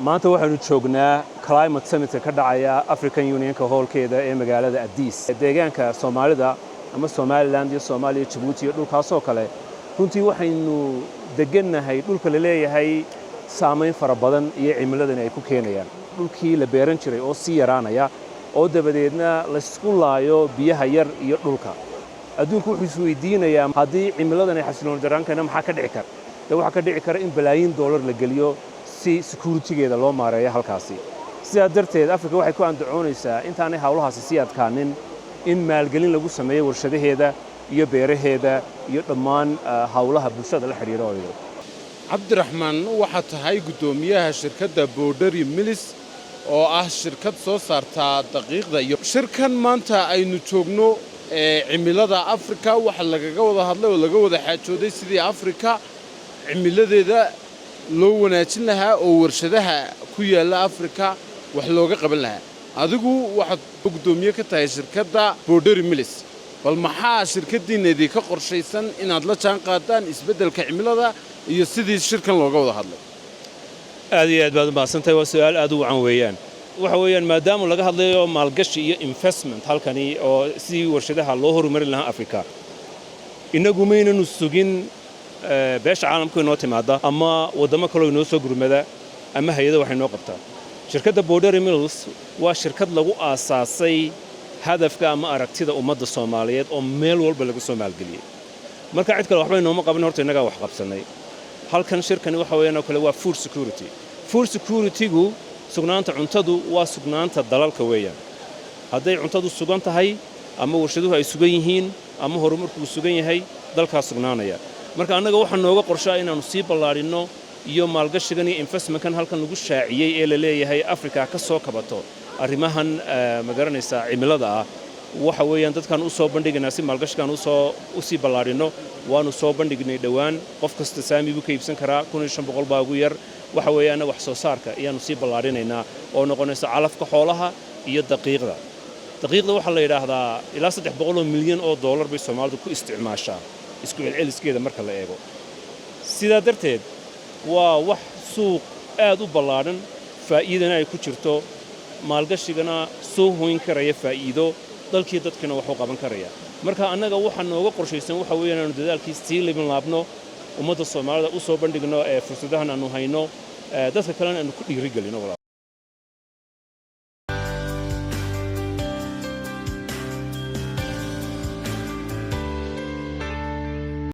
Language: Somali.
Maanta waxaynu joognaa Climate Summitka ka dhacaya African Unionka hoolkeeda ee magaalada Addis. Deegaanka Soomaalida ama Somaliland iyo Soomaaliya, Jabuuti iyo dhulkaasoo kale, runtii waxaynu degannahay dhulka la leeyahay saamayn fara badan iyo cimiladani ay ku keenayaan, dhulkii la beeran jiray oo sii yaraanaya, oo dabadeedna laysku laayo biyaha yar iyo dhulka. Adduunku wuxuu isweydiinayaa, haddii cimiladan ay xasilooni daraan keena, maxaa ka dhici kara? De waxaa ka dhici kara in balaayiin dollar la geliyo si securitygeeda loo maareeyo halkaasi. Sidaa darteed, Afrika waxay ku andacoonaysaa intaanay hawlahaasi sii adkaanin in maalgelin lagu sameeyo warshadaheeda iyo beeraheeda iyo dhammaan hawlaha bulshada la xidhiidha oo idil. Cabdiraxmaan, waxaad tahay guddoomiyaha shirkadda Boodhari Mills, oo ah shirkad soo saarta daqiiqda. Iyo shirkan maanta aynu joogno ee cimilada Afrika, waxaa lagaga wada hadlay oo laga wada xaajooday sidii Afrika cimiladeeda loo wanaajin lahaa oo warshadaha ku yaalla Afrika wax looga qaban lahaa. Adigu waxaad guddoomiye ka tahay shirkadda Boodhari Mills. Bal maxaa shirkaddiinna idinka qorshaysan inaad la jaan qaadaan isbeddelka cimilada iyo sidii shirkan looga wada hadlay? Aad iyo aad baad u mahadsantahay. Waa su'aal aad u wacan weeyaan. Waxa weeyaan, maadaama laga hadlayo maalgashi iyo investment halkani oo sidii warshadaha loo horumarin lahaa Afrika, innagu maynanu sugin beesha caalamku inoo timaada ama waddamo kaloo inoo soo gurmada ama hay-ada waxay noo qabtaa. Shirkadda Boodhari Mills waa shirkad lagu aasaasay hadafka ama aragtida ummadda Soomaaliyeed oo meel walba laga soo maalgeliyey. Marka cid kale waxba inooma qaban, horta innagaa wax qabsannay. Halkan shirkani waxa weeyaan oo kale waa food security. Food security-gu, sugnaanta cuntadu, waa sugnaanta dalalka weeyaan. Hadday cuntadu sugan tahay ama warshaduhu ay sugan yihiin ama horumarku sugan yahay, dalkaa sugnaanaya. Marka annaga waxaa nooga qorshaa inaannu sii ballaadhinno iyo maalgashigan iyo investmentkan halkan lagu shaaciyey ee la leeyahay Africa ka soo kabato arrimahan, ma garanaysaa, cimilada ah. Waxa weeyaan dadkaan u soo bandhigaynaa si maalgashigaan usoo u sii ballaadhinno. Waanu soo bandhignay dhowaan. Qof kasta saami buu ka iibsan karaa, 1500 baa ugu yar. Waxa weeyaan wax soo saarka ayaannu sii ballaadhinaynaa oo noqonaysa calafka xoolaha iyo daqiiqda. Daqiiqda waxaa la yidhaahdaa ilaa 300 milyan oo dollar bay Soomaalidu ku isticmaashaa isku celceliskeeda marka la eego. Sidaa darteed waa wax suuq aad u ballaadhan, faa'iidana ay ku jirto, maalgashigana soo hoyn karaya faa'iido, dalkii dadkiina wax u qaban karaya. Marka annaga waxaa nooga qorshaysan waxa weeyaan aanu dadaalkii sii libin laabno, ummadda Soomaalida u soo bandhigno ee fursadahan aanu hayno, dadka kalena aanu ku dhiirigelino, walaal.